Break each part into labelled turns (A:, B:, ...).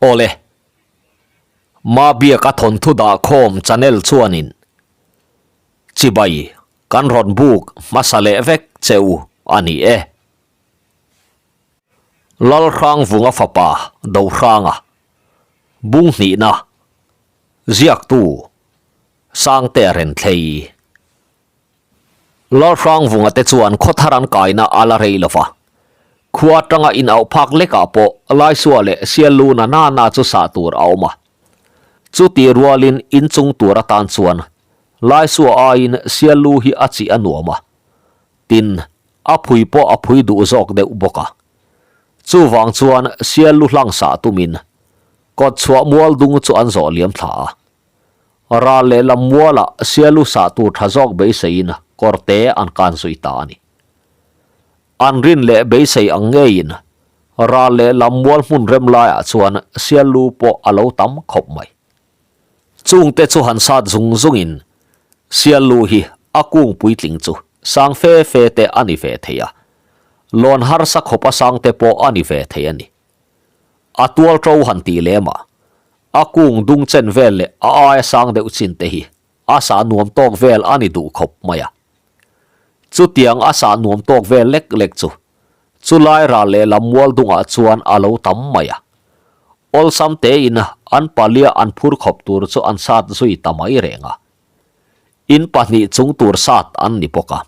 A: Awle. Mabiaka thawnthu dahkhawm channel chuanin chibai kan rawn buk hmasa leh vek che u a ni e. Lalhrangvunga fapa Dohranga bung hnihna ziaktu Sangtea Renthlei. Lalhrangvunga te chuan khawthar an kaina a la rei lo va, khua atanga in auh phak lekah pawh Laisua leh Siallu na na na chu sah tur a awm a. Chuti rualin inchung tur atan chuan Laisua aiin Siallu hi a chih a nuam a, tin, a phui pawh a phui duh zawk deuh bawk a. Chuvang chuan Siallu hlang sah tumin kawtchhuah mual dung chu an zawh liam thla a. Ral leh lam mualah sialu sah tur tha zawk beiseiin kawrte an kan zui ta a ni. An rin leh beisei ang ngeiin ral leh lam mual hmun rem laiah chuan sialu pawh a lo tam khawp mai. Chungte chu han sat zung zungin sialu hi a kung puitling chu sang fe fe te a ni ve thei a, lawn harsa khawpa sang te pawh a ni ve thei a ni. A tual ṭo han tih lem a, a kung dung chen vel leh a aia sang deuh chin te hi a sah nuam tawk vel a ni duh khawp mai a. Chutiang a sah nuam tawk vel lek lek chu chulai ral leh lam mual dungah chuan a lo tam mai a. Awlsam tein an palia an phur khawp tur chu an sat zui ta mai reng a. In pahnih chung tur sat an ni bawk a.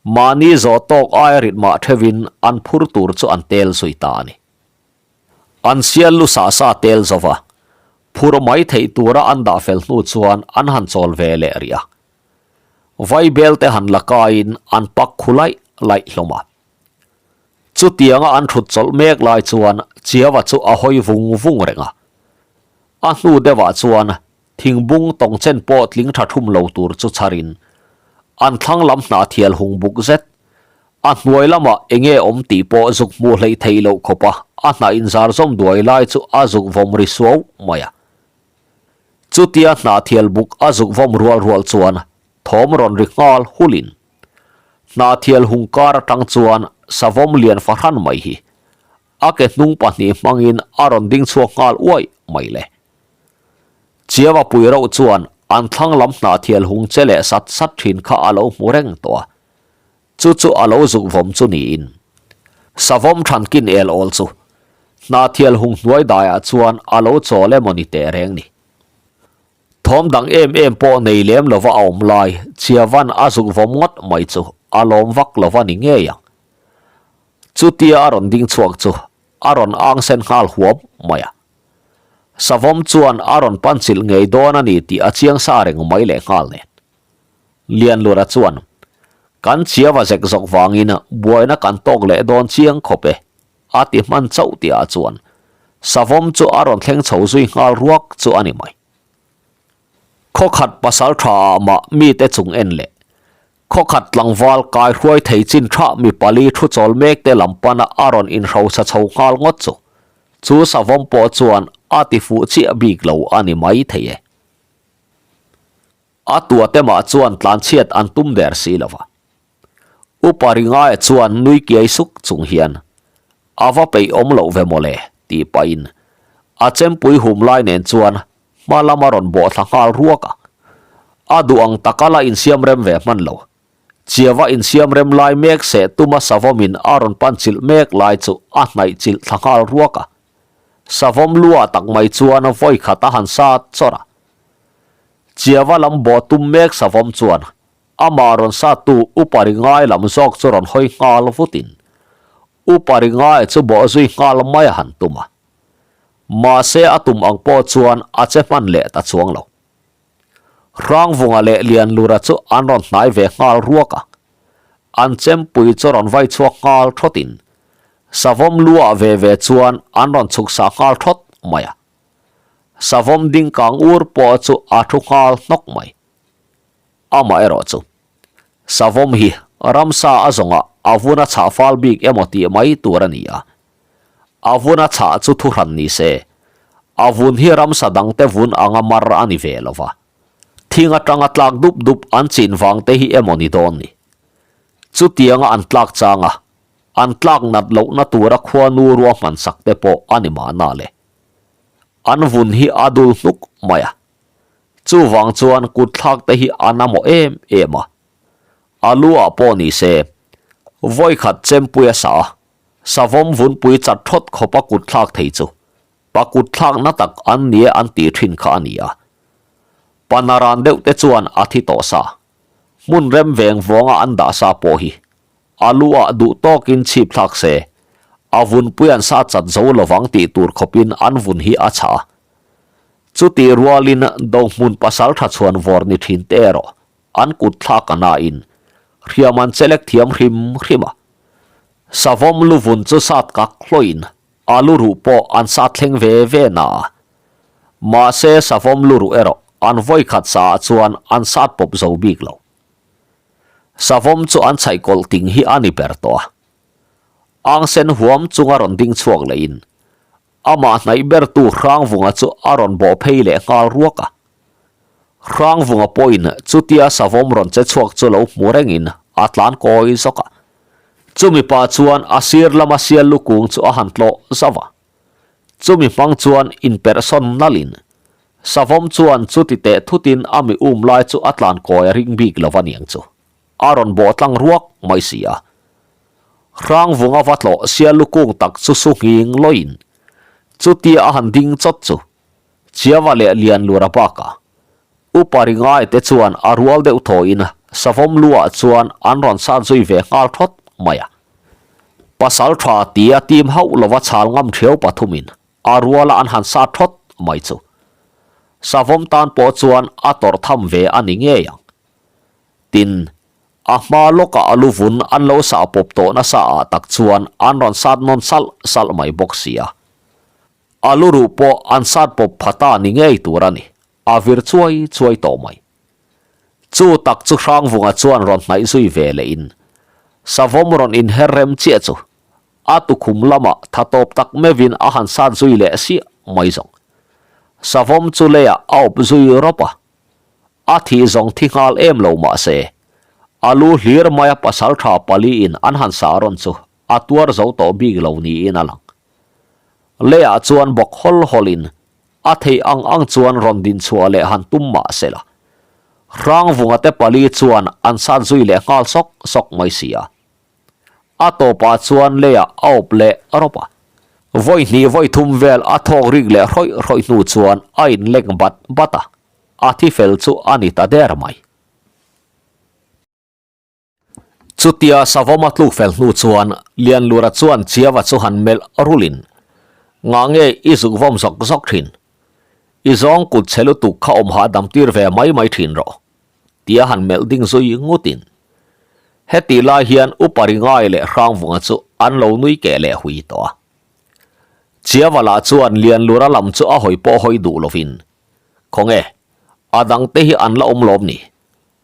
A: Mahni zawh tawk aia rit mah theuhin an phur tur chu an tel zui ta a ni. An sial lu sah sa tel zo va, phur mai theih tura an dah fel hnu chuan an han chawl ve leh rih a. Vaibel te han la kaiin an pak khu laih laih hlawm a. Chutianga an thut chawlh mek lai chuan Chiava chu a hawi vung vung reng a. A hnu deuhah chuan Thingbung tawngchen pawh tling tha thum lo tur chu chharin an thlang lam hnah thial hung buk zet. A hnuai lamah enge awm tih pawh zuk hmuh hleih theih loh khawpa a hnah inzar zawm duai lai chu a zuk vawm ri suau mai a. Chutia hnah thial buk a zuk vawm rual rual chuan thawm rawn ri nghal hulin hnah thial hung kar atang chuan savawm lian fahran mai hi a ke hnung pahnih hmangin a rawn ding chhuak nghal uaih mai le. Chiava pui reuh chuan an thlang lam hnah thial hung che leh sat sat thin kha a lo hmu reng tawh a, chu chu a lo zuk vawm chu niin. Savawm thankin el awl chu hnah thial hung hnuai daiah chuan a lo chawl emaw ni teh reng ni. Thawm dang em em pawh nei lem lova a awm lai Chiavan a zuk vawm ngawt mai chu a lawm vak lova ni ngei ang. Chutia a rawn ding chhuak chu a rawn ang sen nghal huam mai a. Savawm chuan a rawn pan chilh ngei dawn a ni tih a chiang sa reng mai leh nghal nen. Lianlura chuan, Kan chiava zek zawk vangin buaina kan tawk leh dawn chiang khawp e, a ti hman chauh tihah chuan Savawm chu a rawn thleng chho zui nghal ruak chu a ni mai. Khawkhat pasal tha ah mah mite chung en leh Khawkhat tlangval kai hruai thei chin tha mi pali thu chawl mek te lam pana a rawn inhrosa chho nghal ngawt chu chu savawm pawh chuan a ti fuh chiah bik lo a ni mai thei e. A tua te mah chuan tlanchhiat an tum der si lo va. Upa Ringaia chuan nui kiai suk chung hian, A va peih awm loh ve mawle, tih pahin a chempui hum lai nen chuan hma lam a rawn bawh thla nghal ruak a. A duh ang taka la insiam rem ve hman lo. Chiava insiam rem lai mek seh tuma savawmin a rawn pan chilh mek lai chu a hnaih chilh thla nghal ruak a. Savawm lua tak mai chuan vawi khat a han sat chawrh a. Chiava lam bawh tum mek savawm chuan amah rawn sattu Upa Ringai lam zawk chu rawn hawi nghal vutin Upa Ringai chu bawh zui nghal mai a han tum a. Mahse a tum ang pawh chuan a che hman leh ta chuang lo. Hrangvunga leh Lianlura chu an rawn hnai ve nghal ruak a. An chempui chu rawn vai chhuak nghal thawtin Savawm luah ve ve chuan an rawn chhuk sah nghal thawt mai a. Savawm ding kang ur pawh chu a thu nghal hnawk mai. Amaherawh chu Savawm hi ramsa a zawngah a vun a chhah fal bik emaw tih mai tur a ni a. A vun a chhah chu thuhran ni se, a vun hi ramsa dangte vun anga mar a ni ve lo va. Thing atanga tlak dup dup an chin vang te hi emaw ni dawn ni. Chutianga an tlak changa an tlak nat lohna tura khuanu ruahman sak te pawh a ni mahna le. An vun hi a dul hnuk mai a. Chuvang chuan kutthlak te hi a na mawh em em a. A lu ah pawh ni se, vawikhat chempui a sa a, savawm vunpui chat thawt khawpa kutthlak thei chu pa kutthlak na tak an ni e an tih thin kha a ni a. Pa naran deuh te chuan a thi tawh sa, hmun rem veng vawnga an dah sa pawh hi a lu ah duh tawkin chhip thlak se, a vunpui an sa chat zo lovang tih tur khawpin an vun hi a chhah a. Chutih rualin dohmun pasal tha chhuan vawr ni thin te erawh an kut thlak a nain hriam an chelek thiam hrim hrim a. Savawm lu vun chu sat kak hlawin a lu ruh pawh an sat thleng ve ve na a. Mahse savawm lu ruh erawh an vawikhat sa ah chuan an sat pawp zo bik lo. Savawm chu an chhaih kawlh ting hi a ni ber tawh a. Ang sen huam chunga rawn ding chhuak lehin amah hnaih bertu Hrangvunga chu a rawn bawh phei leh nghal ruak a. Hrangvunga pawhin chutia savawm rawn che chhuak chu lo hmu rengin a tlan kawi zawk a. Chumi pah chuan a sir lama sial lukung chu a han tlawh zauh a. Chumi hmang chuan inperhsawn nalhin Savawm chuan chuti teh thutin a mi um lai chu a tlan kawi a ring bik lo a niang chu. A rawn bawh tlang ruak mai si a. Hrangvunga va tlawh sia lukung tak chu su nghing lawiin chutia a han ding chawt chu Chiava leh Lianlura bakah Upa Ringai te chuan a rual deuh thawhin Savawm luah chuan an rawn sat zui ve nghal thawt mai a. Pasal tha tia tim hauh lova chhal ngam thiau pathumin A ruala an han sat thawt mai chu. Savawm tan pawh chuan a tawrh tham ve a ni ngei ang. Tin, a hma lawkah a lu vun an lo sah pawp tawh nasa ah tak chuan an rawn sat nawn salh salh mai bawk si a. A lu ruh pawh an sat pawp pha ta ni ngei tur a ni, a vir chuai chuai tawh mai. Chu tak chu Hrangvunga chuan rawn hnaih zui ve lehin Savawm rawn inher rem chiah chu A tukhum lamah tha tawp tak meuhin a han sat zui leh siah mai zawng. Savawm chu leiah a awp zui rawp a. A thih zawng thi nghal em lo mah se, a lu hlir maia pasaltha paliin an han sah rawn chu a tuar zo tawh bik lo niin a lang. Leiah chuan bawk hawl hawlin a theih ang ang chuan rawn din chhuah leh han tum mah se la, Hrangvunga te pali chuan an sat zui leh nghal sawk sawk mai si a. A tawpah chuan leiah a awp leh rawp a. Vawi hnih vawi thum vel a thawk rik leh hrawih hrawih hnu chuan a inlek bat bat a, a thi fel chu a ni ta der mai. Chutia Savawma tluk fel hnu chuan Lianlura chuan Chiava chu han melh rulin, Ngah nge i zuk vawm zawk zawk thin? I zawng kut chhe lutuk kha awm hahdam tir ve mai mai thin rawh. Tia han melh ding zui ngutin. Hetih lai hian Upa Ringai leh Hrangvunga chu an lo nui keh leh hui tawh a. Chiavala chuan Lianlura lam chu a hawi pawh hawi duh lovin, Khawnge, a dangte hi an la awm lawm ni?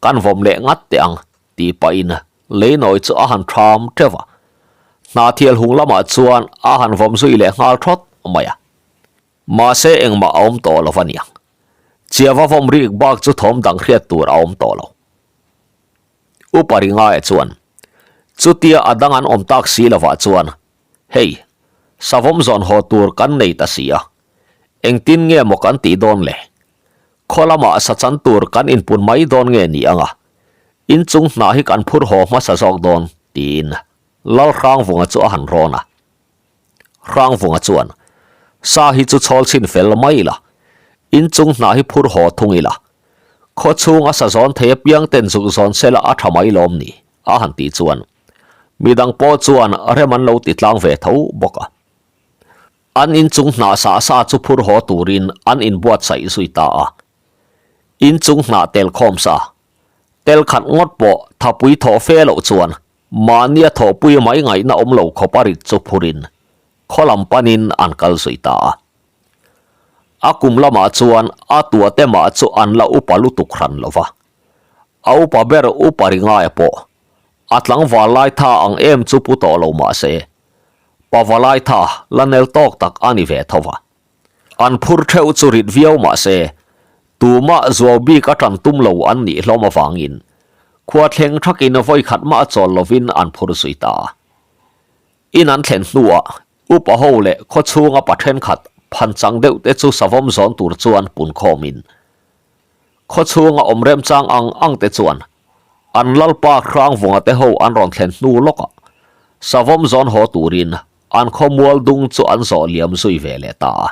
A: Kan vawm leh ngat teh ang, tih pahin leinawi chu a han ṭham ṭeuh a. Hnathial hung lamah chuan a han vawm zui leh nghal ṭhawt mai a. Mahse engmah a awm tawh lo a niang. Chiava vawm rik bak chu thawm dang hriat tur a awm tawh lo. Upa Ringaia chuan, Chutia a dang an awm tak si lovah chuan, hei, savawm zawn haw tur kan nei ta si a, engtin nge maw kan tih dawn le? Khaw lamah sa chan tur kan inpun mai dawn nge ni anga, inchung hnah hi kan phur haw hmasa zawk dawn, tiin Lalhrangvunga chu a han rawn a. Hrangvunga chuan, Sa hi chu chhawl chhin fel mai ila, inchung hnah hi phur haw thung ila, khaw chhung a sa zawn thei apiang ten zuk zawn sela a tha mai lawm ni, a han tih chuan midang pawh chuan rem an lo ti tlang ve tho bawk a. An inchung hnah sah sa chu phur haw turin an inbuatsaih zui ta a. Inchung hnah tel khawm sa, tel khat ngawt pawh thapui thawh fe loh chuan Mahnia thawhpui mai ngaihna awm lo khawp a rit chu phurin khaw lam panin an kal zui ta a. A kum lamah chuan a tuate mah chu an la upa lutuk hran lo va. A upa ber upa ri ngaia pawh a tlangval lai tha ang em chu pu tawh lo mah se, pavalai tha la nel tawk tak a ni ve tho va. An phur theuh chu rit viau mah se, tumah zuau bik a tan tum lo an nih hlawm avangin khua thleng thakin vawi khat mah chawl lovin an phur zui ta. In an thlen hnuah upa ho leh khaw chhunga pa thenkhat phanchang deuh te chu savawm zawn tur chuan pun khawmin khaw chhunga awm remchang ang ang te chuan an lalpa Hrangvunga te ho an rawn thlen hnu lawkah savawm zawn haw turin an khawmual dung chu an zawh liam zui ve leh ta a.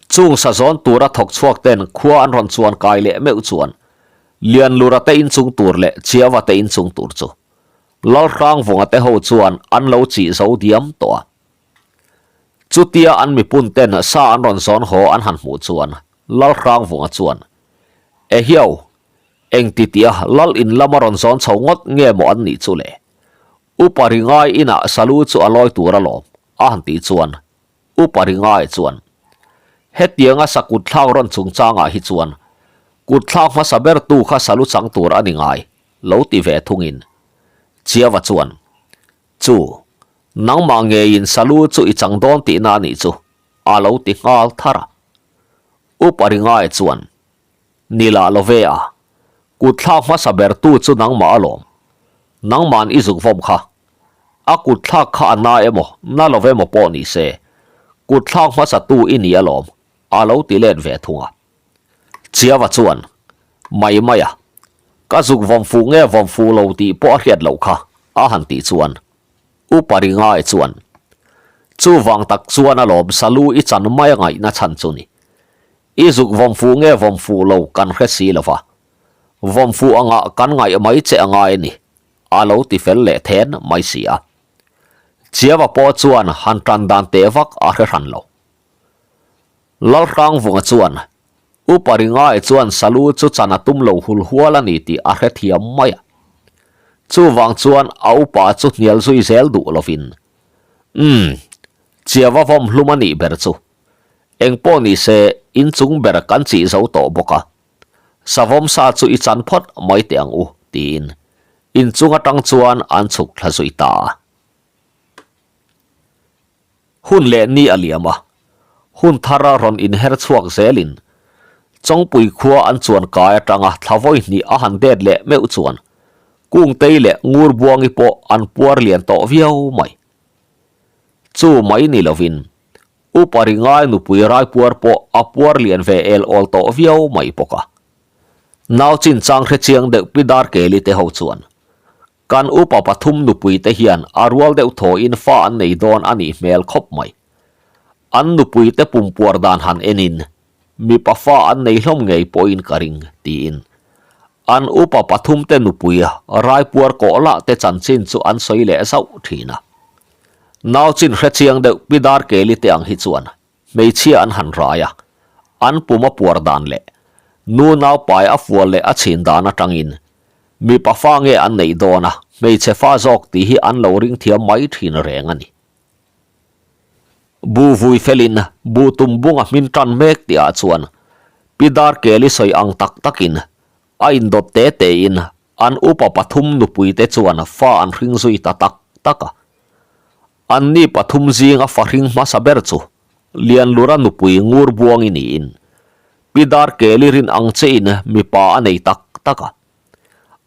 A: Chung sa zawn tura thawk chhuak ten khua an rawn chuan kai leh meuh chuan Lianlura te inchung tur leh Chiava te inchung tur chu Lalhrangvunga te ho chuan an lo chih zo diam tawh a. Chutia an mipun ten sa an rawn zawn haw an han hmuh chuan Lalhrangvunga chuan, Ehiau, engti tia Lal in lama rawn zawn chho ngawt nge maw an nih chu le? Upa ringai inah salu chu a lawi tur alawm, a han tih chuan Upa Ringaia chuan, Hetianga sa kutthlak rawn chungchangah hi chuan kutthlak hmasa bertu kha salu chang tur a ni ngai, lo ti ve thungin. Chiava chuan, Chu, nangmah ngeiin salu chu i chang dawn tihna a nih chu, a lo ti nghal thar a. Upa Ringaia chuan, Ni lah lo ve a, kutthlak hmasa bertu chu nangmah alawm. Nangma'n i zuk vawm kha. A kutthlak kha a na emaw, na lo emaw pawh ni se, kutthlak hmasa tu i ni alawm, a lo ti let ve thung a. Chiava chuan, Mai mai a, ka zuk vawm fuh nge vawm fuh lo tih pawh a hriat loh kha, a han tih chuan Upa Ringae chuan, Chuvang tak chuan alawm salu i chan mai a ngaihna chhan chu ni. I zuk vawm fuh nge vawm fuh lo kan hre si lo va, vawm fuh angah kan ngaih mai che a ngai a ni, a lo ti fel leh then mai si a. Chiava pawh chuan han tan dan teh vak a hre hran lo. Lalhrangvunga chuan, Upa Ringae chuan salu chu chan a tum lo hul hual a ni tih a hrethiam mai a. Chuvang chuan a upa chu hnial zui zel duh lovin, Umm, Chiava vawm hlum a nih ber chu. Engpawh ni se, inchung ber kan chih zo tawh bawk a. Savawm sa chu i chan phawt mai teh ang u, tiin inchung atang chuan an chhuk thla zui ta a. Hun leh ni a liam a, hun thara rawn inher chhuak zelin Chawngpui khua an chuan kai atanga thla vawi hnih a han det leh meuh chuan Kungtei leh Ngurbuangi pawh an puar lian tawh viau mai. Chu mai ni lovin Upa Ringai nupui raipuar pawh a puar lian ve el awl tawh viau mai bawk a. Nau chinchang hre chiang deuh Pi Darkeli te ho chuan, Kan upa pathum nupui te hian a rual deuh thawhin fa an nei dawn a nih hmel khawp mai. An nupui te pumpuar dan han enin mipa fa an nei hlawm ngei pawhin ka ring, tiin an upa pathum te nupui raipuar kawh lah te chanchin chu an sawi leh zauh thin a. Nau chin hre chiang deuh Pi Darkeli te ang hi chuan hmeichhia an han rai a, an pum a puar dan leh nu naupai a fual leh a chhin dan atangin mipa fa nge an neih dawn a, hmeichhe fa zawk tih hi an lo ring thiam mai thin reng a ni. Bu vui felin bu tum bung a hmin tan mek tihah chuan Pi Darkeli sawi ang tak takin a indawt te tein An upa pathum nupuite chuan fa an hring zui ta tak tak a. Anni pathum zinga fa hring hmasa ber chu Lianlura nupui ngur buangi niin Pi Darkeli rin ang chein mipa a nei tak tak a.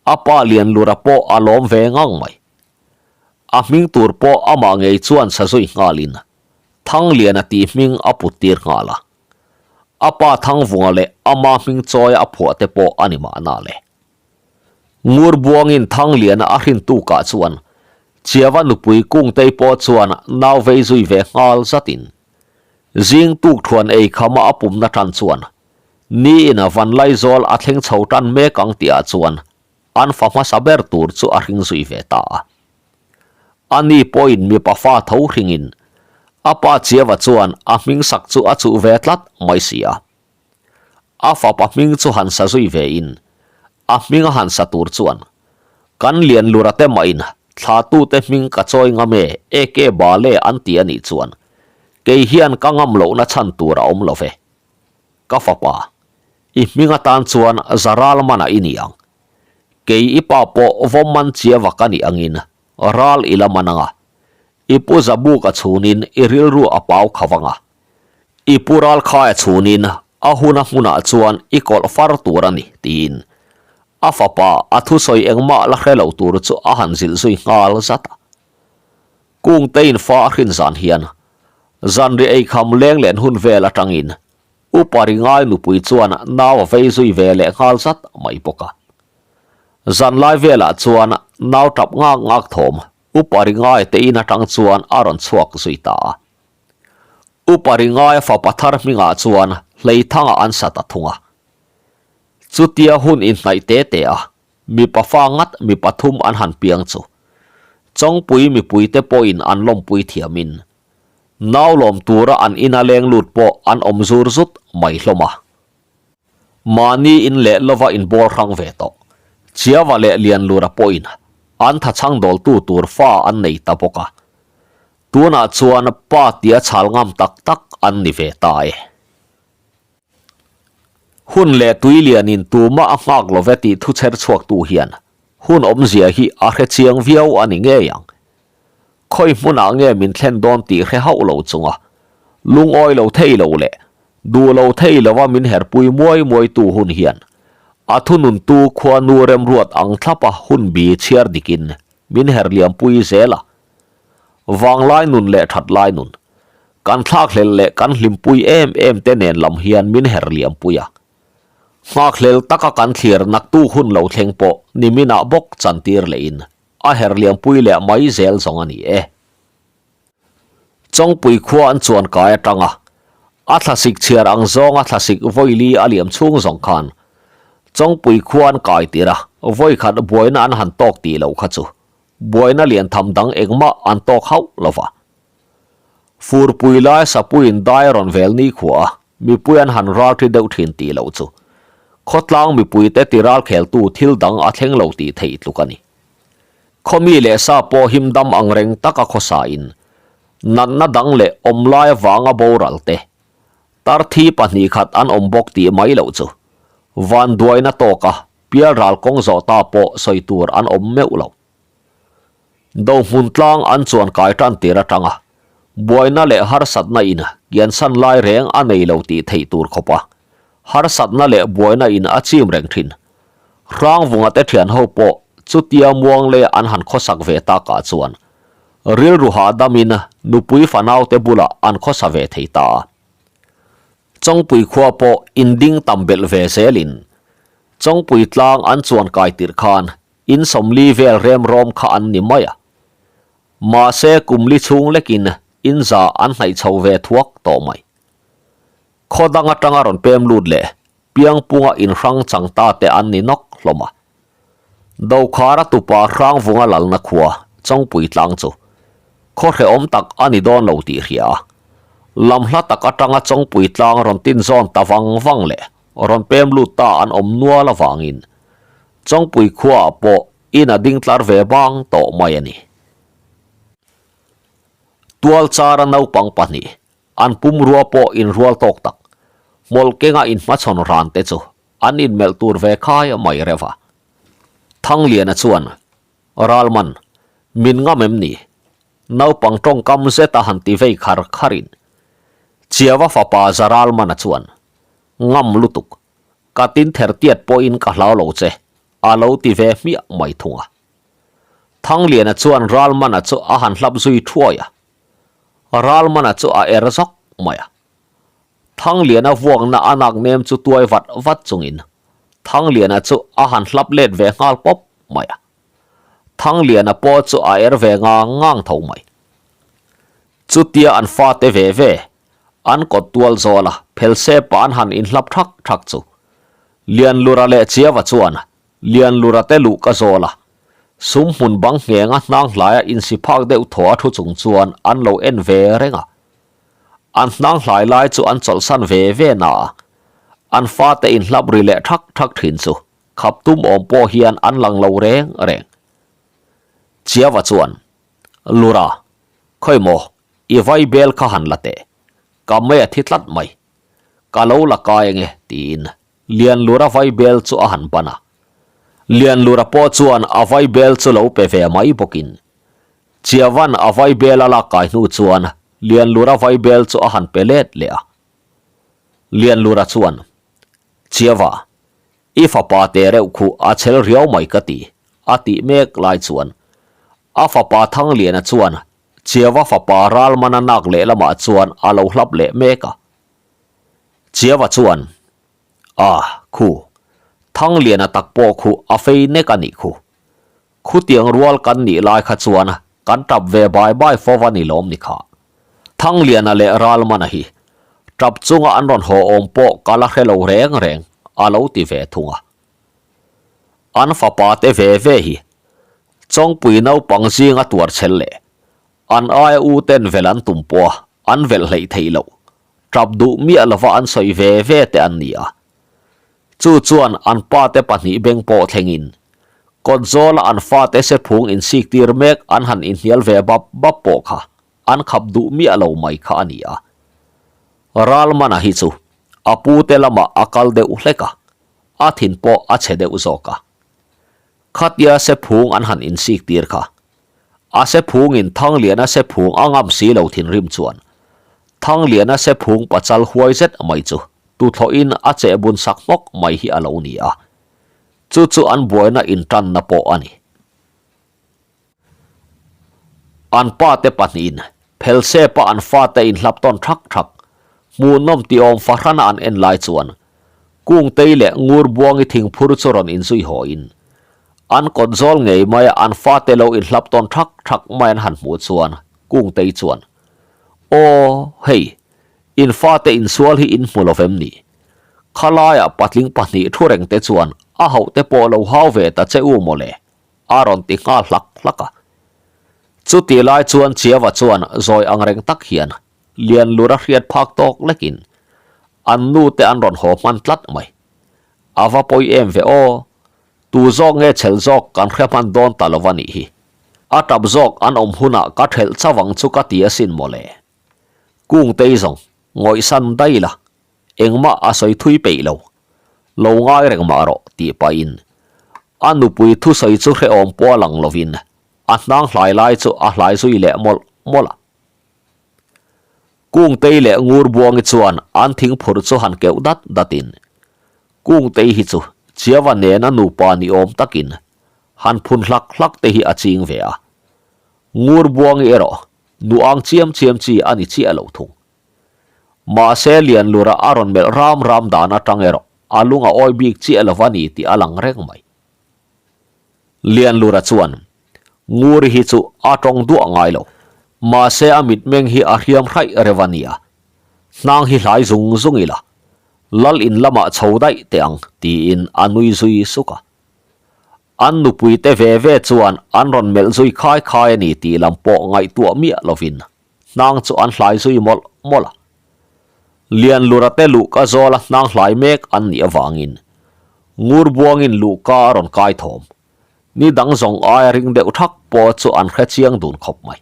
A: A pa Lianlura pawh a lawm ve ngang mai. A hming tur pawh amah ngei chuan sa zui nghalin Thangliana tih hming a put tir nghal a. A pa Thangvunga leh ama hming chawia a phuah te pawh a ni mahna le. Ngur buangin Thangliana a hrin tukah chuan Chiava nupui Kungtei pawh chuan nau vei zui ve nghal zatin zing tuk thuan ei khama a pumna tan chuan niin van Laizawl a thleng chho tan mek ang tihah chuan an fa hmasa ber tur chu a hring zui ve ta a. Ani pawhin mipa fa tho hringin a pa Chiava chuan a hming sak chu a chuh ve tlat mai si a. A fapa hming chu han sa zui ve in, a hming a han sa tur chuan, Kan lian lura te mah in thla tu te hming ka chawi ngam e, eke bale an ti a nih chuan, kei hian ka ngam lohna chhan tur a awm lo ve. Ka fapa, i hming atan chuan za ral manah i ni ang. Kei i pa pawh vawm man chia vak a nih angin ral i la man ang a, i pu zabuk a chhunin i rilru a pau kha vang a, I pu Ralkhaia chhunin a huna hmunah chuan i kawlh far tur a ni, tiin a fapa a thusawi engmah la hre lo tur chu a han zilh zui nghal zat a. Kungtein fa a hrin zan hian. Zanriah eikham leng len hun vel atangin Upa Ringai nupui chuan nau a vei zui ve leh nghal zat mai bawk a. Zanlai velah chuan nau tap ngak ngak thawm Upa Ringai te in atang chuan a rawn chhuak zui ta a. Upa Ringaia fapa thar hmingah chuan Hleithanga an sa ta thung a. Chutia hun inhnaih te te a, mipa fa ngat mi pathum an han piang chu Chawngpui mipuite pawhin an lawmpui thiamin nau lawm tura an ina leng lut pawh an awm zur zut mai hlawm a. Mahni in leh lova inbawl hrang ve tawh Chiava leh Lianlura pawhin an thachhang dawltu tur fa an nei ta bawk a. Tunah chuan pa tia chhal ngam tak tak an ni ve ta e. Hun leh tui lianin tumah a nghak lo ve tih thu chher chhuaktu hian hun awmzia hi a hre chiang viau a ni ngei ang. Khawi hmunah nge min thlen dawn tih hre hauh lo chunga lungawi lo thei lo leh duh lo thei lova min herpui muai muaitu hun hian a thununtu khuanu remruat ang thlapa hun bi chhiar dikin min her liampui zel a. Vanglai nun leh that lai nun, kan thlakhlel leh kan hlimpui em em te nen lam hian min her liampui a. Nghakhlel taka kan thlir naktu hun lo thleng pawh niminah bawk chantir lehin a her liampui leh mai zel zawng a ni e. Chawngpui khua an chuan kai atang a, a thlasik chhiar ang zawnga thlasik vawili a liam chhung zawng khan Chawngpui khua an kai tir a, vawikhat buaina an han tawk tih loh kha chu buaina lian tham dang engmah an tawk hauh lo va. Furpui lai sapuiin dai rawn vel nikhua a, mipui an han ral thi deuh thin tih loh chu khawtlang mipuite ti ral kheltu thil dang a thleng lo tih theih tluk a ni. Khawmi leh sa pawh him dam ang reng taka khawsain natna dang leh awm lai avanga boral te tar thi pahnih khat an awm bawk tih mai loh chu vanduaina tawka Pial ral kawng zawh ta pawh sawi tur an awm meuh lo. Dohmun tlang an chuan kai tan tir atanga buaina leh harsatna in kiansan lai reng a nei lo tih theih tur khawp a, harsatna leh buaina in a chim reng thin. Hrangvunga te thian ho pawh chutia muang leh an han khawsak ve takah chuan rilru hahdamin nupui fanau te bulah an khawsa ve thei ta a. Chawngpui khua pawh inding tam belh ve zelin Chawngpui tlang an chuan kai tirh khan in sawmli vel rem rawm kha an ni mai a. Mahse kum li chhung lekin in za an hnaih chho ve thuak tawh mai. Khaw dang atanga rawn pem lut leh piangpunga inhrang chang ta te an ni nawk hlawm a. Dokhara tupa Hrangvunga lalna khua Chawngpui tlang chu khaw hrehawm tak a ni dawn lo tih hria a. Lam hla tak atanga Chawngpui tlang rawn tin zawn ta vang vang leh rawn pem lut ta an awm nual avangin Chawngpui khuaah pawh in a ding tlar ve bang tawh mai a ni. Tualchara naupang pahnih an pumrua pawh inrual tawk tak hmawlh kenga inhmachhawn ran te chu an inmelh tur ve khai mai reuh a. Thangliana chuan, Ralman, min ngam em ni? Naupang tawngkam zeta han ti vei khar kharin Chiava fapa Zaralmana chuan, Ngam lutuk, ka tin ther tiat pawhin ka hlau lo che, a lo ti ve hmiah mai thung a. Thangliana chuan Ralmana chu a han hlap zui thuai a, Ralmana chu a er zawk mai a. Thangliana vuakna a nak nem chu tuai vat vat chungin Thangliana chu a han hlap let ve nghal pawp mai a. Thangliana pawh chu a er ve ngang ngang tho mai. Chutia an fate ve ve, an kawt tual zawl a, phel se pa an han inhlap thak thak chu. Lianlura leh Chiava chuan Lianlura te luh ka zawl a, sum hmun bang nghenga hnang hlaia insi phak deuh thaw a thu chung chuan an lo en ve reng a. An hnang hlai lai chu an chawlhsan ve ve na a, an fate inhlap ri leh thak thak thin chu khap tum awm pawh hian an lang lo reng reng. Chiava chuan, Lura, khawi maw, i vai bel kha han la teh, ka mei a thi tlat mai. Ka lo la kai ange, tiin Lianlura vai bel chu a han ban a. Lianlura pawh chuan a vai bel chu lo pe ve mai bawkin Chiavan a vai bel a lak kai hnu chuan Lianlura vai bel chu a han pe let leh a. Lianlura chuan, Chiava, i fapa te reuh khu a chhel riau mai ka ti, a tih mek lai chuan a fapa Thangliana chuan. Chiava fapa Ralmana nak lehlamah chuan a lo hlap leh mek a. Chiava chuan, Ah, khu, Thangliana tak pawh khu a fei nek a nih khu. Khutiang rual kan nih lai kha chuan kan tap ve bai bai fo va ni lawm ni kha. Thangliana leh Ralmana hi tap chunga an rawn haw awm pawh ka la hre lo reng reng a lo ti ve thung a. An fapa te ve ve hi Chawngpui naupang zinga tuar chhel leh an aia u ten vel an tum pawh a an velh hleih theih loh tap duh miah lova an sawi ve ve te an ni a. Chu chuan an pate pahnih beng pawh thlengin kawt zawla an fate sephung insiktir mek an han inhnial ve bap bap pawh kha an khap duh miah lo mai kha a ni a. Ralmana hi chu a pute lamah a kal deuh hlek a, a thin pawh a chhe deuh zawk a. Khatia sephung an han insiktir kha A sephungin Thangliana sephung a ngam si lo thinrim chuan Thangliana sephung pachal huai zet mai chu tuthlawhin a cheh bun sak hmawk mai hi a lo ni a, chu chu an buaina intanna pawh a ni. An pate pahnihin phelsepa an fate inhlap tawn thak thak, hmuhnawm tiawm fahrana an en lai chuan Kungtei leh Ngurbuangi thingphur chu rawn inzui hawiin An kawt zawl ngei mai a an fate lo inhlap tawn thak thak mai an han hmuh chuan Kungtei chuan, Aw, hei, in fate insual hi in hmu lo vem ni? Khalaiah patling pahnih thu reng te chuan a hauh te pawh lo hau ve ta che u mawle, a rawn ti nghal hlak hlak a. Chutih lai chuan Chiava chuan zawi ang reng tak hian Lianlur a hriat phak tawk lekin an nu te an rawn haw hman tlat mai. A va pawi em ve aw, tu zawk nge chhel zawk kan hre hman dawn ta lo a nih hi. A tap zawk an awm hunah ka thelh chauh ang chu ka ti asin mawle. Kungtei zawng, ngawihsan daih la, engmah a sawi thui peih lo. Lo ngai reng mah rawh tih pahin a nupui thusawi chu hrehawm pawh a lang lovin a hnang hlai lai chu a hlai zui leh mawlh mawlh a. Kungtei leh Ngurbuangi chuan an thingphurh chu han keuh dat datin, Kungtei hi chu Chiava nena nupa ni awm takin han phun hlak hlak te hi a ching ve a. Ngurbuangi erawh nu ang chiam chiam chi a ni chiah lo thung. Mahse Lianlura a rawn melh ram ram dan atang erawh a lung a awi bik chiah lo va ni tih a lang reng mai. Lianlura chuan Nguri hi chu a tawng duah ngai lo. Mahse a mitmeng hi a hriam hraih reuh a nia. Hnang hi hlai zung zung ila, Lal in lamah chho daih teh ang tiin a nui zui suk a. An nupui te ve ve chuan an rawn melh zui khai khai a ni tih lam pawh ngaihtuah miah lovin hnang chu an hlai zui mawlh mawlh a. Lianlura te luhka zawla hnang hlai mek an nih avangin Ngurbuangin luhka a rawn kai thawm. Ni dang zawng aia ring deuh thak pawh chu an hre chiang dun khawp mai.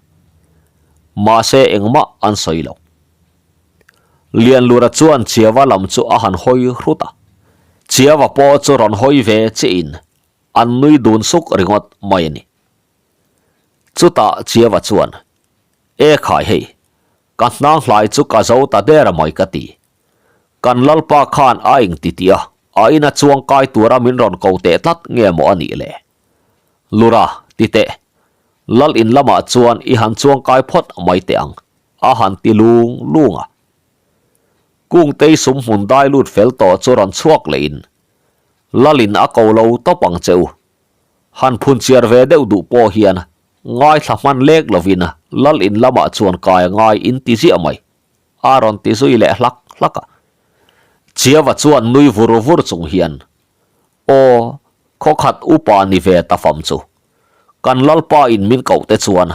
A: Mahse engmah an sawi lo. Lianlura chuan Chiava lam chu a han hawi hrut a. Chiava pawh chu rawn hawi ve chiahin an nui dun suk ringawt mai a ni. Chutah Chiava chuan, E khai hei, ka hnang hlai chu ka zo ta der mai ka ti. Kan Lalpa khan a eng ti tih a, a ina chuang kai tura min rawn ko teh tlat nge maw a nih le? Lura, ti teh. Lal in lamah chuan i han chuang kai phawt mai teh ang, a han ti lung lung a. Kungtei sum hmun dai lut fel tawh chu rawn chhuak lehin, Lal in a ko lo tawp ang che u. Han phun chiar ve deuh duh pawh hian ngaithla hman lek lovin Lal in lamah chuan kai a ngai in ti ziah mai. A rawn ti zui leh hlak hlak a. Chiava chuan nui vur vur chung hian, Aw, khawkhat upa ni ve ta fam chu. Kan Lalpa in min koh te chuan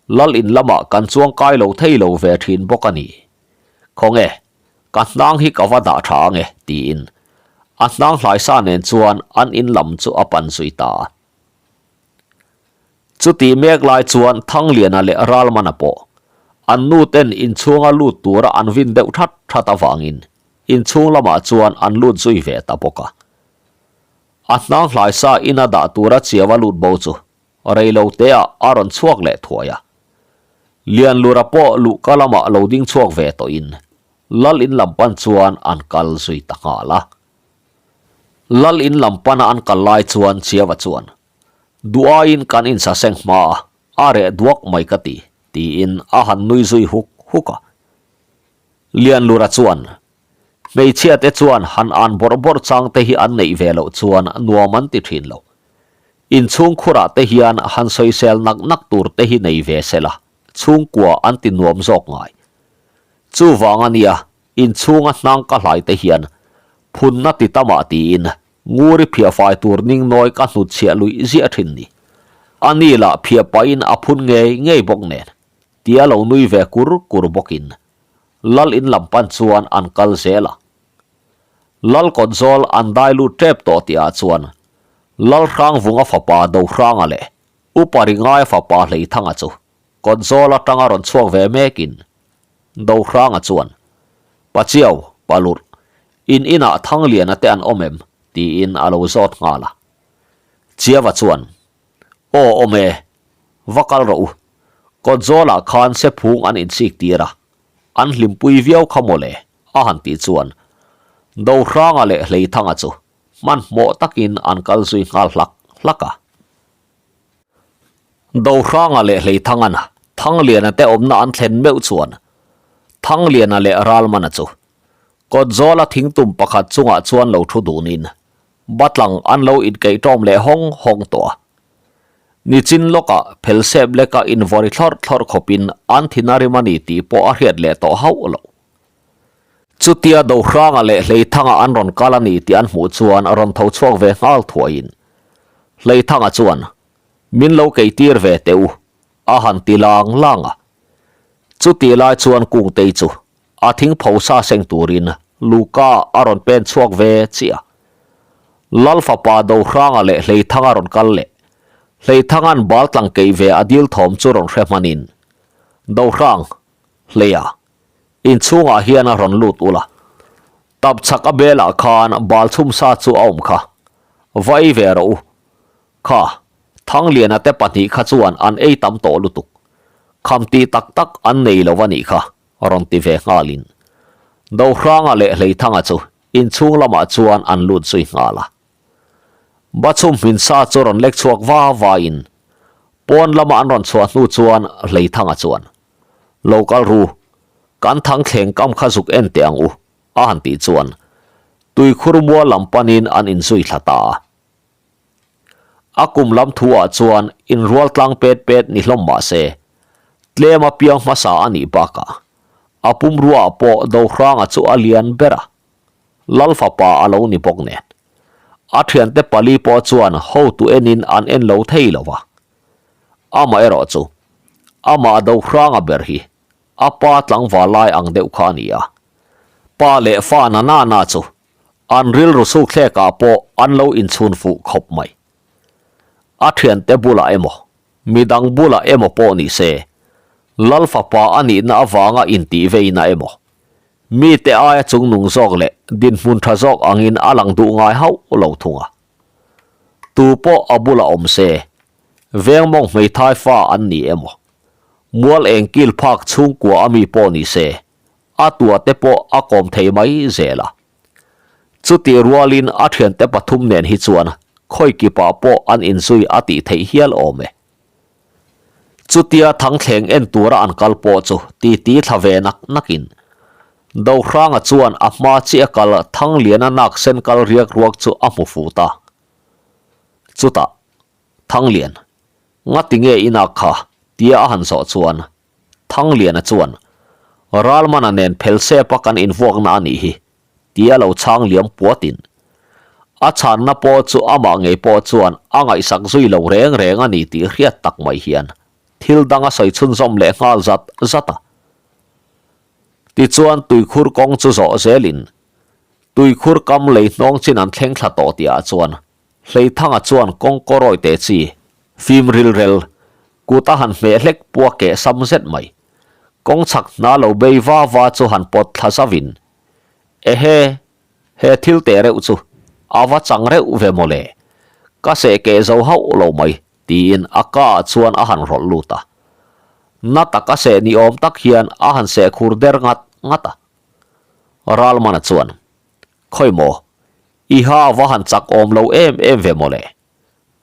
A: Lal in lamah kan chuang kai lo thei lo ve thin bawk a ni. Khawnge, ka hnang hi ka va dah tha ange, tiin a hnang hlaisa nen chuan an in lam chu a pan zui ta a. Chutih mek lai chuan Thangliana leh Ralmana pawh an nu ten inchhunga lut tura an vin deuh that that avangin inchhung lamah chuan an lut zui ve ta bawk a. A hnang hlaisa ina dah tura chiaua lut bo chu reilo teah a rawn chhuak leh thuai a. Lianlura pawh luhka lamah lo ding chhuak ve tawhin Lal in lam pan chuan an kal zui ta nghal a. Lal in lam pana an kal lai chuan chiaua chuan Duaiin kan insaseng hma a, a reh duak mai ka ti. Tiin a han nui zui huk huk a. Lianlura chuan, Hmeichhia te chuan han an bawrh bawrh chang te hi an neih ve loh chuan nuam an ti thin lo. Inchhung khurah te hian han sawisel nak nak tur te hi nei ve se la, chhungkua an ti nuam zawk ngai. Chuvang a nia, inchhunga hnang ka hlai te hian phunna ti tamah tiin Nguri phiah fai tur ning nawi ka hnutchhiah luih ziah thin ni. A ni lah phiah pahin a phun ngei ngei bawk nen, tia lo nui ve kur kur bawkin Lal in lam pan chuan an kal zel a. Lal kawt zawl an dai lut tep tawh tihah chuan Lal Hrangvunga fapa Dohranga leh Upa Ringaia fapa Hleithanga chu kawt zawl atanga rawn chhuak ve mekin Dohranga chuan, Pachiau, Palurh, in inah Thangliana te an awm em? tiin a lo zawt nghal a. Chiava chuan, Aw awm e, va kal rawh u. Kawt zawlah khan sephung an insik tir a, an hlimpui viau kha mawle, a han tih chuan Dohranga leh Hleithanga chu hmanhmawh takin an kal zui nghal hlak hlak a. Dohranga leh Hleithangan Thangliana te awmna an thlen meuh chuan Thangliana leh Ralmana chu Kawtzawla thingtum pakhat chungah chuan lo thu dunin Batlang an lo inkeih ṭawm leh hawng hawng tawh a. Nichin lawkah phelsep leka invawri thlawrh thlawrh khawpin an thin a rim a ni tih pawh a hriat leh tawh hauh lo. Chutia Dohranga leh Hleithanga an rawn kal a ni tih an hmuh chuan rawn tho chhuak ve nghal thuaiin Hleithanga chuan, Min lo keitir ve teh u, a han ti lang lang a. Chutih lai chuan Kungtei chu a thing pho sa seng turin Luka a rawn pen chhuak ve chiah a. Lal fapa Dohranga leh Hleithanga rawn kal leh Hleithanga'n bal tlang keih ve a dil thawm chu rawn hre hmanin Dohrang, Hleia, inchhungah hian a rawn lut ula. Tap chhak a belah khan bal chhum sa chu a awm kha. Va ei ve rawh u. Kha, Thangliana te pahnih kha chuan an ei tam tawh lutuk. Kham tih tak tak an nei lo a nih kha, rawn ti ve nghalin. Dohranga leh Hleithanga chu inchhung lamah chuan an lut zui nghal a. Bachhum hmin sa chu rawn lek chhuak va vain pawn lama an rawn chhuah hnu chuan Hleithanga chuan, Lo kal ru, kan thang thleng kam kha zuk en teh ang u, a han tih chuan tuikhur mual lam panin an inzui thla ta a. A kum lam thu ah chuan inrual tlang pet pet ni hlawm mah se, tlem a piang hmasa a nih bakah a pumrua ah pawh Dohranga chu a lian ber a, Lal fapa a lo ni bawk nen. A thiante pali pawh chuan hotu enin an en lo thei lo va. Amaherawh chu, amah Dohranga ber hi a pa tlangval lai ang deuh kha a ni a. Pa leh fa na na na chu an rilru sukthlek ah pawh an lo inchhun fuh khawp mai. A thiante bulah emaw, midang bulah emaw pawh ni se, Lal fapa a nihna avanga intih veina emaw, mite aia chungnung zawk leh dinhmun tha zawk angin a lang duh ngai hauh lo thung a. Tu pawh a bulah awm se, vengmawng hmeithai fa an ni emaw, mual engkil phak chhungkua a mi pawh ni se, a tua te pawh a kawm thei mai zel a. Chutih rualin a thiante pathum nen hi chuan khawi kipah pawh an inzui a tih theih hial awm e. Chutia thangthleng en tura an kal pawh chu titi thla ve nak nakin Dohranga chuan a hma chiah a kal Thangliana nak sen kal riak ruak chu a hmu fu ta. Chutah, Thanglian, ngati nge i nak kha? tia a han zawh chuan Thangliana chuan, Ralmana nen phel sepa kan invuakna a nih hi, tia lo chhang liam puatin. A chhanna pawh chu amah ngei pawh chuan a ngaihsak zui lo reng reng a ni tih hriat tak mai hian thil dang a sawi chhunzawm leh nghal zat zat a. Tichuan tuikhur kawng chu zawh zelin tuikhur kam lei hnawng chin an thleng thla tawh tihah chuan Hleithanga chuan kawngkaw rawi teh chi fim rilrel kut a han hmeh hlek pua keh sam zet mai. Kawng chhak hna lo bei va va chu han pawt thla zavin, Ehe, he thil teh reuh chu a va chang reuh ve mawle, ka seh keh zo hauh lo mai, tiin a ka ah chuan a han rawlh lut a. Na taka seh ni awm tak hian a han seh khur der ngat ngat a. Ralmana chuan, Khawi maw, i ha a va han chak awm lo em em ve mawle,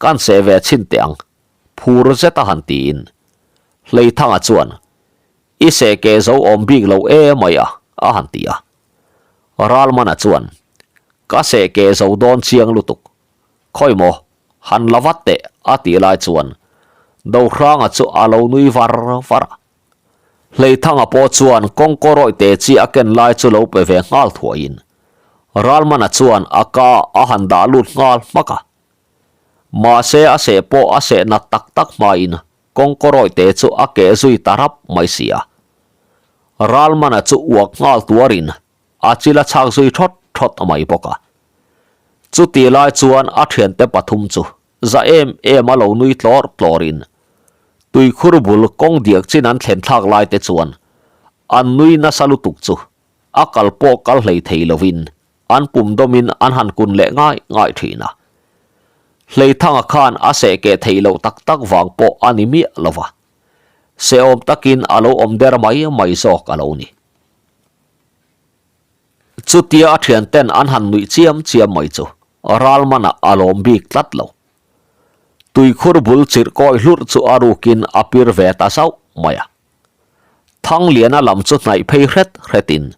A: kan seh ve chhin teh ang, phur zet a han tiin. Hleithanga chuan, I seh keh zo awm bik lo e mai a, a han ti a. Ralmana chuan, Ka seh keh zo dawn chiang lutuk. Khawi maw, han la vat teh, a tih lai chuan Dohranga chu a lo nui var var a. Hleithanga pawh chuan kawngkaw rawih te chi a ken lai chu lo pe ve nghal thuaiin Ralmana chuan a ka a han dah lut nghal hmak a. Mahse a seh pawh a seh nat tak tak hmain kawngkaw rawih te chu a keh zui ta rap mai si a. Ralmana chu uak nghal tuarin a chil a chhak zui thawt thawt mai bawk a. Chutih lai chuan a thiante pathum chu za em em a lo nui tlawr tlawrin tuikhur bul kawng diak chin an thlen thlak lai te chuan an nui nasa lutuk chu a kal pawh kal hlei thei lovin an pum dawmin an han kun leh ngai ngai thin a. Hleithanga khan a seh keh theih loh tak tak vang pawh a ni miah lo va, sehawm takin a lo awm der mai mai zawk a lo ni. Chutia a thianten an han nuih chiam chiam mai chu Ralmanah a lawm bik tlat lo. Tuikhur bul chirh kawi hlurh chu a rukin a pir ve ta zauh mai a. Thangliana lam chu hnaih phei hret hretin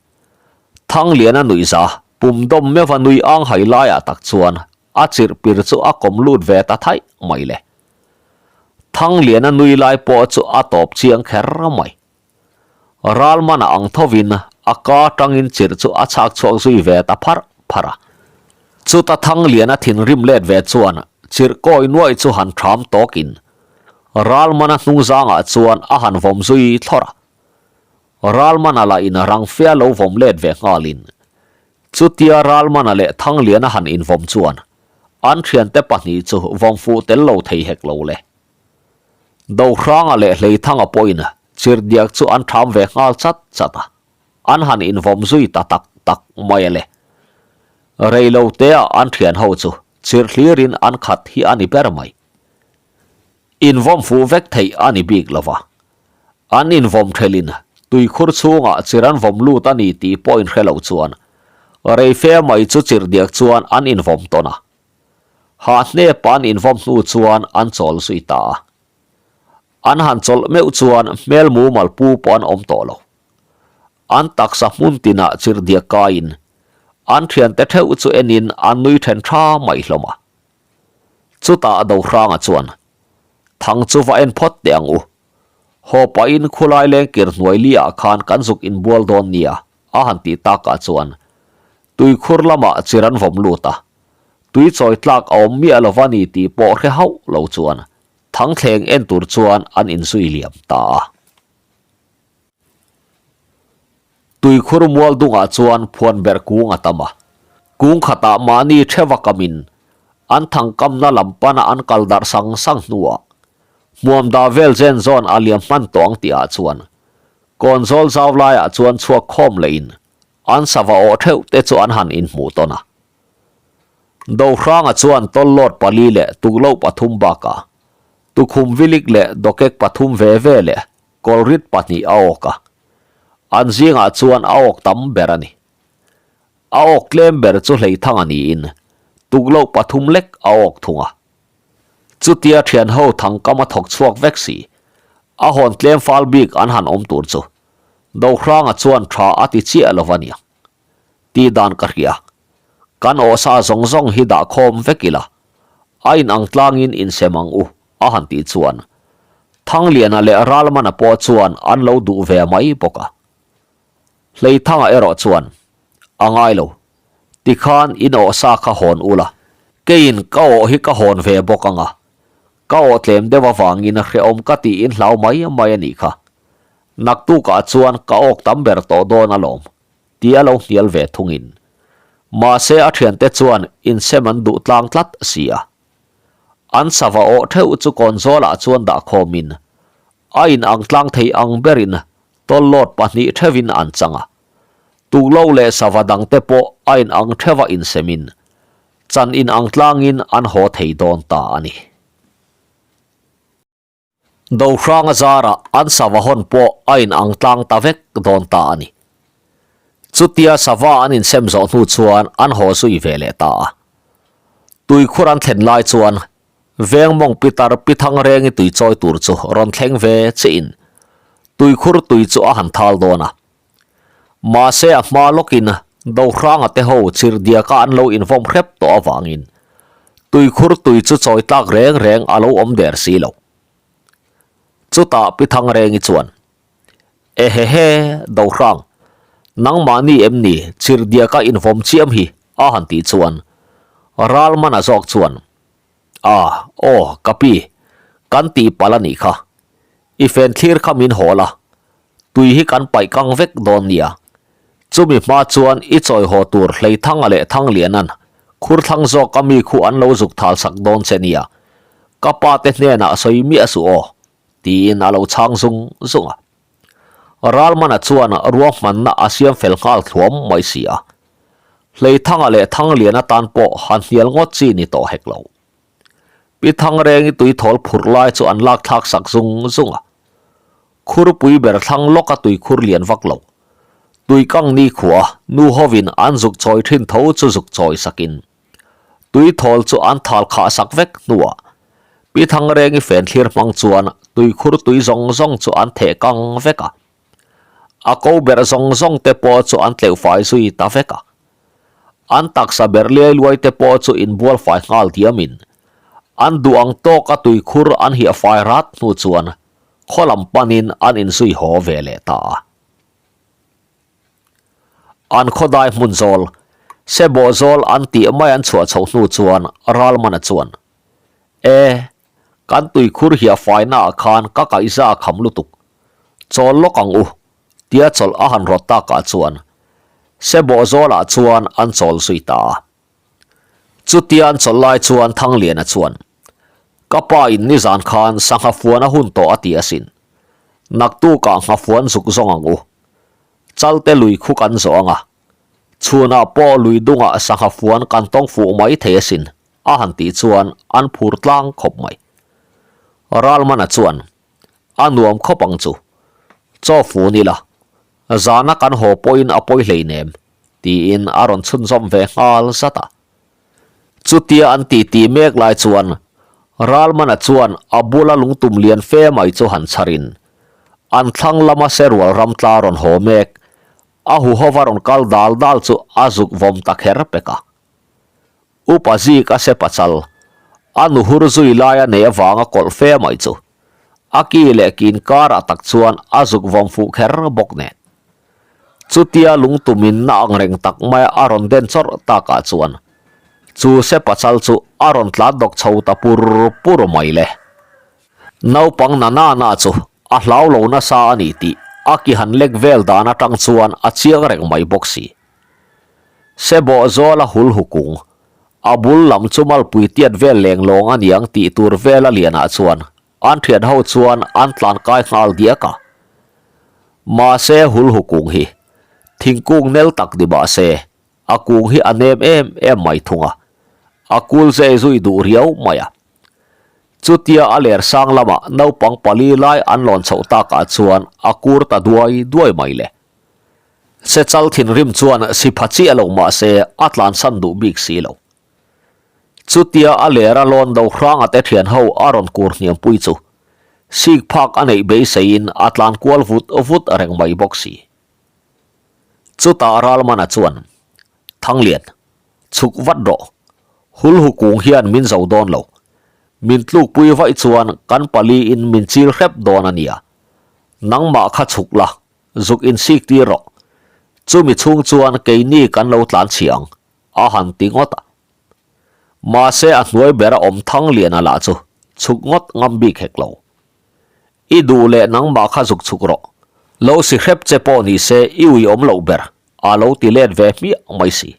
A: Thangliana nuihza pum dawm meuha nui ang hai laiah tak chuan a chirh pir chu a kawm lut ve ta thaih mai le. Thangliana nui lai pawh chu a tawp chiang kher mai. Ralmana ang thovin a ka atangin chirh chu a chhak chhuak zui ve ta pharh pharh a. Chuta Thangliana thinrim let ve chuan chirh kawi nuaih chu han thram tawkin Ralmana hnungzangah chuan a han vawm zui thlawrh a. Ralmana lah in rang fea lo vawm let ve nghalin chutia Ralmana leh Thangliana han invawm chuan an thiante pahnih chu vawm fuh tel lo thei hek lo le. Dohranga leh Hleithanga pawhin chirhdiak chu an ṭham ve nghal chat chat a, an han invawm zui ta tak tak mai a le. Rei lo teah an ṭhian ho chu chirh hlirin an khat hi a ni ber mai. Invawm fuh vek theih a ni bik lo va, an invawm ṭhelin tuikhur chhungah chirh an vawm lut a ni tih pawh inhre lo chuan rei fe mai chu chirhdiak chuan an invawm tawn a. Hah hnep an invawm hnu chuan an chawl zui ta a. An han chawlh meuh chuan hmel mumal pu pawh an awm tawh lo. An taksa hmun tinah chirhdiak kaiin an thiante theuh chu enin an nui then tha mai hlawm a. Chutah Dohranga chuan, Thang chu va en phawt teh ang u. Haw pahin khulai lengkir hnuai li ah khan kan zuk inbual dawn nia a han tih takah chuan tuikhur lamah chir an vawm lut a, tui chawi tlak a awm miah lo va ni tih pawh hre hauh lo chuan thangthleng en tur chuan an inzui liam ta a. Tuikhur mual dungah chuan phuan ber kung a tam a, kung khatah mahni theva kamin an thangkamna lam pana an kal darh sang sang hnuah hmuam dah vel zen zawn a liam hman tawh ang tihah chuan kawn zawl zau laiah chuan chhuak khawm lehin an sava awh theuh te chu an han inhmuh tawn a. Dohranga chuan tawllawt pali leh tukloh pathum bakah tukhum vilik leh dawkek pathum ve ve leh kawlrit pahnih a awk a, an zingah chuan a awk tam ber a ni. A awk tlem ber chu Hleithanga niin tukloh pathum lek a awk thung a. Chutia thianho thangkam a thawk chhuak vek si, a hawn tlem fal bik an han awm tur chu Dohranga chuan tha a ti chiah lo va nia. Tih dan ka hria. Kan awhsa zawng zawng hi dah khawm vek ila, a inang tlangin insem ang u, a han tih chuan Thangliana leh Ralmana pawh chuan an lo duh ve mai bawk a. Hleithanga erawh chuan, A ngai lo, tikhan in awhsa kha hawn ula, keiin ka awh hi ka hawn ve bawk ang a, ka awh tlem deuh avangin hrehawm ka tiin hlau mai mai a nih kha. Naktukah chuan ka awk tam ber tawh dawn alawm, ti a lo hnial ve thungin. Mahse a thiante chuan insem an duh tlang tlat si a. An sava awh theuh chu kawn zawlah chuan dah khawmin a in ang tlang thei ang berin tawllawt pahnih theuhin an chang a. Tuklo leh sava dangte pawh a in ang theuha insemin chan in ang tlangin an haw thei dawn ta a ni. Dohranga zarah an sava hawn pawh a in ang tlang ta vek dawn ta a ni. Chutia sava an insem zawh hnu chuan an haw zui ve leh ta a. Tuikhur an thlen lai chuan. Veng mawng pitar pi Thangrengi tui chawi tur chu rawn thleng ve chiah in tuikhur tui chu a han thal dawn a. Mahse a hma lawkin Dohranga te ho chirhdiaka an lo invawm hrep tawh avangin tuikhur tui chu chawi tlak reng reng a lo awm der si lo. Chutah Pi Thangrengi chuan, Ehehe, Dohrang, nangmahni em ni chirhdiaka invawm chiam hi? a han tih chuan Ralmana zawk chuan, A, aw, ka pi, kan tih palh a nih kha. I fen thlir kha min hawl a, tui hi kan paih kang vek dawn nia. Chumi hma chuan i chawi haw tur Hleithanga leh Thanglianan khur thlang zawk a mi khu an lo zuk thal sak dawn che nia. Ka pa te hnenah sawi miah suh aw, tiin a lo chhang zung zung a. Ralmana chuan ruahmanna a siam fel nghal thluam mai si a. Hleithanga leh Thangliana tan pawh han hnial ngawt chi ni tawh hek lo. Pi Thangrengi tuithawl phurh lai chu an lak thlak sak zung zung a. Khurpui ber thlang lawka tuikhur lian vak lo. Tuikang nikhua nu hovin an zuk chawi thin tho chu zuk chawi sakin tuithawl chu an thal khah sak vek hnuah Pi Thangrengi fen thlir hmang chuan tuikhur tui zawng zawng chu an theh kang vek a. A ko ber zawng zawng te pawh chu an tleuh fai zui ta vek a. An taksa ber liai luai te pawh chu inbual fai nghal diamin an duh ang tawka tuikhur an hiah fai rat hnu chuan khaw lam panin an inzui haw ve leh ta a. An khawdai hmun zawl, sebawh zawl an tih mai an chhuah chhoh hnu chuan Ralmana chuan, E, kan tuikhur hiah fainaah khan ka kaihza a kham lutuk. Chawl lawk ang u, tia chawlh a han rawt takah chuan sebawh zawlah chuan an chawl zui ta a. Chutia an chawlh lai chuan Thangliana chuan, Ka pa in nizan khan sangha fuan a hun tawh a ti asin. Naktukah nghafuan zuk zawng ang u. Chalte lui khu kan zawh ang a. Chhunah pawh lui dungah sangha fuan kan tawng fuh mai thei asin, a han tih chuan an phur tlang khawp mai. Ralmana chuan, A nuam khawp ang chu. Chaw fun ila, zana kan haw pawhin a pawi hleinem, tiin a rawn chhunzawm ve nghal zat a. Chutia an titi mek lai chuan Ralmana chuan a bula lungtum lian fe mai chu han chharin an thlang lama serual ramtla rawn haw mek, a huhova rawn kal dal dal chu a zuk vawm ta kher pek a. Upa zik a se pachal, a nu hur zui laia nei avanga kawlh fe mai chu a ki leh kin karah tak chuan a zuk vawm fuh kher bawk nen. Chutia lungtumin na ang reng tak maia a rawn den chawrh takah chuan chu se pachal chu a rawn tlan dawk chho ta pur pur mai le. Naupang na na na chu a hlau lo nasa a ni tih a ki han lek vel dan atang chuan a chiang reng mai bawk si. Se bawh zawl a hul hukung, a bul lam chu malpui tiat vel leng lawng a niang tih tur vel a lianah chuan an thian ho chuan an tlan kai nghal diak a. Mahse hul hukung hi thingkung nel tak ni mahse a kung hi a nem em em mai thung a, a kul zei zui duh riau mai a. Chutia a ler sang lamah naupang pali lai an lawn chhoh takah chuan a kur ta duai duai mai le. Sechal thinrim chuan si pha chiah lo mah se a tlansan duh bik si lo. Chutia a lera lawn do hranga te thian ho a rawn kur hniam pui chu sik phak a neih beiseiin a tlan kual vut vut reng mai bawk si. Chutah Ralmana chuan, Thanglian, chhuk vat rawh. Hulhu kung hian min zo dawn lo. Min tlukpui vaih chuan kan paliin min chil hrep dawn a nia. Nangmah kha chhuk la, Zuk insik tir rawh. Chumi chhung chuan keini kan lo tlan chhi ang, a han ti ngawt a. Mahse a hnuai bera awm thang lian a lah chu chhuk ngawt ngam bik hek lo. I duh leh nangmah kha zuk chhuk rawh. Lo si hrep che pawh ni se i ui awm loh ber, a lo ti let ve hmiah mai si.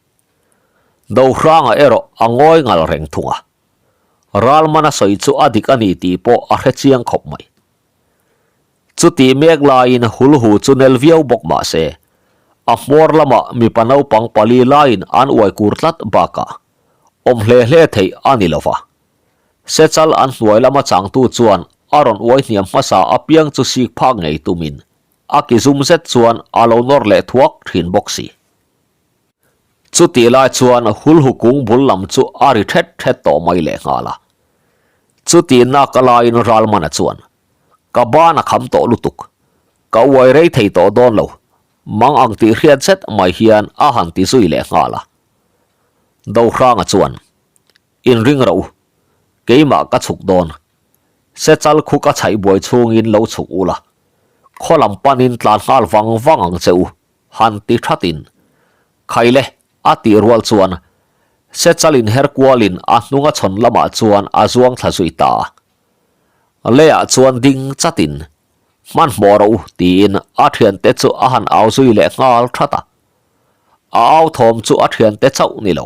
A: Dohranga erawh a ngawi ngal reng thung a. Ralmana sawi chu a dik a ni tih pawh a hre chiang khawp mai. Chutih mek laiin hulhu chu nel viau bawk mah se, a hmawr lamah mipa naupang pali laiin an uai kur tlat bakah awm hle hle theih a ni lo va. Sechal an hnuai lama changtu chuan a rawn uai hniam hmasa apiang chu sik phak ngei tumin a ki zum zet chuan a lo nawr leh thuak thin bawk si. Chutih lai chuan hulhu kung bul lam chu a ri thet thet tawh mai lehnghal a. Chuti nak a laiin Ralmana chuan, Ka ban a kham tawh lutuk. Ka uai rei thei tawh dawn lo. Mang ang tih hriat zet mai hian a han ti zui leh nghal a. Dohranga chuan, Inring rawh u. Keimah ka chhuk dawn. Sechal khu ka chhaih buai chhungin lo chhuk ula. Khaw lam panin tlan nghal vang vang ang che u, han ti thatin. Khaile, a tih rual chuan Sechal inher kualin a hnunga chhawn lamah chuan a zuang thla zui ta a. Leiah chuan ding chatin, Hmanhmawh rawh u, tiin a thiante chu a han au zui leh nghal that a. A au thawm chu a thiante chauh ni lo.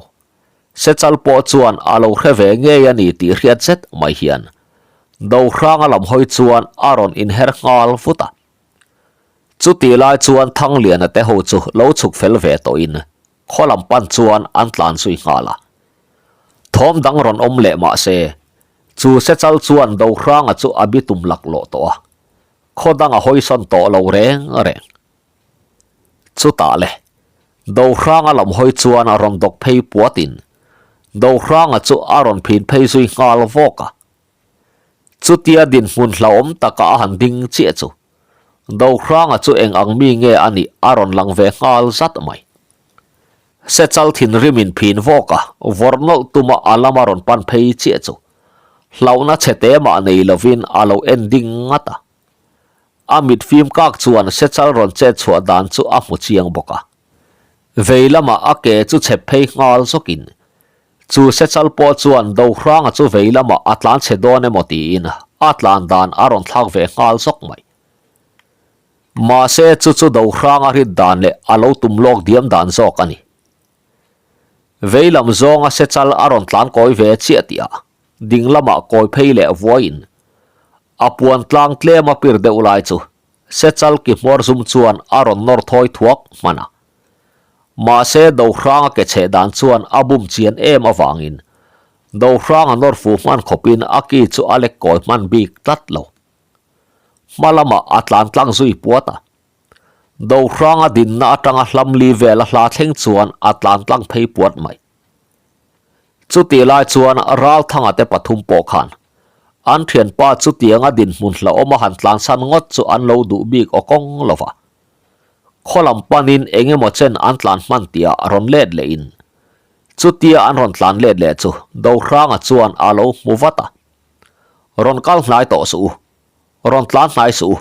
A: Sechal pawh chuan a lo hre ve ngei a ni tih hriat zet mai hian Dohranga lam hawi chuan a rawn inher nghal vut a. Chutih lai chuan Thangliana te ho chu lo chhuk fel ve tawhin khaw lam pan chuan an tlan zui nghal a. Thawm dang rawn awm leh mah se, chu Sechal chuan Dohranga chu a bitum laklawh tawh a, khaw dang a hawisawn tawh lo reng reng. Chutah le, Dohranga lam hawi chuan a rawn dawk phei puatin Dohranga chu a rawn phin phei zui nghal vawk a. Chutia dinhmun hlauhawm taka a han ding chiah chu Dohranga chu eng ang mi nge a nih a rawn lang ve nghal zat mai. Sechal thinrimin phin vawk a, vawrh nawlh tuma a lama rawn pan phei chiah chu hlauhna chhe te mah nei lovin a lo en ding ngat a. A mit fim kak chuan Sechal rawn chet chhuah dan chu a hmu chiang bawk a. Vei lamah a ke chu chhep phei nghal zawkin chu Sechal pawh chuan Dohranga chu vei lamah a tlan chhe dawn emaw tiin a tlan dan a rawn thlak ve nghal zawk mai. Mahse chu chu Dohranga rit dan leh a lo tum lawk diam dan zawk a ni. Vei lam zawnga Sechal a rawn tlan kawi ve chiah tih ah ding lamah kawi phei leh vuaiin A puan tlang tlem a pir deuh lai chu Sechal ki hmawr zum chuan a rawn nawr thawi thuak hman a. Mahse Dohranga ke chheh dan chuan a bum chian em avangin Dohranga nawr fu hman khawpin a ki chu a lek kawi hman bik tlat lo. Hma lamah a tlan tlang zui puat a. Dohranga dinna atanga hlam li vela hla thleng chuan a tlan tlang phei puat mai. Chutih lai chuan Ralthanga te pathum pawh khan an thianpa chutianga dinhmun hlauhawm a han tlansan ngawt chu an lo duh bik aw kawng lo va. Khaw lam panin eng emaw chen an tlan hman tihah rawn let lehin chutia an rawn tlan let leh chu Dohranga chuan a lo hmu vat a. Rawn kal hnai tawh suh u, rawn tlan hnai suh u,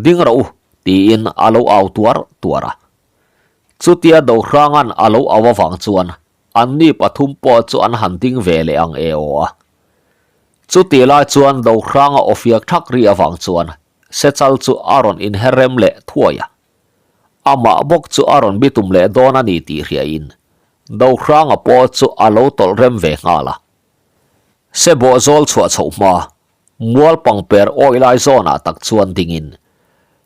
A: ding rawh u tiin a lo au tuar tuar a. Chutia Dohranga'n a lo au avang chuan anni pathum pawh chu an han ding ve leh ang e aw a. Chutih lai chuan Dohranga aw fiak thak ri avang chuan Sechal chu a rawn inher rem leh thuai a. Amah bawk chu a rawn bitum leh dawn a ni tih hriain Dohranga pawh chu a lo tawlh rem ve nghal a. Sebawh zawl chhuah chhoh hma Mual pangper awih lai zawnah tak chuan dingin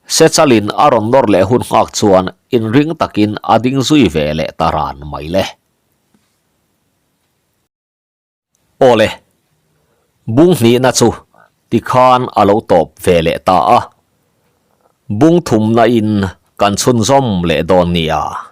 A: Sechalin a rawn nawr leh hun nghak chuan inring takin a ding zui ve leh ta ran mai le. Awle, bung hnihna chu tikhan a lo tawp ve leh ta a, bung thumna in kan chhunzawm leh dawn nia.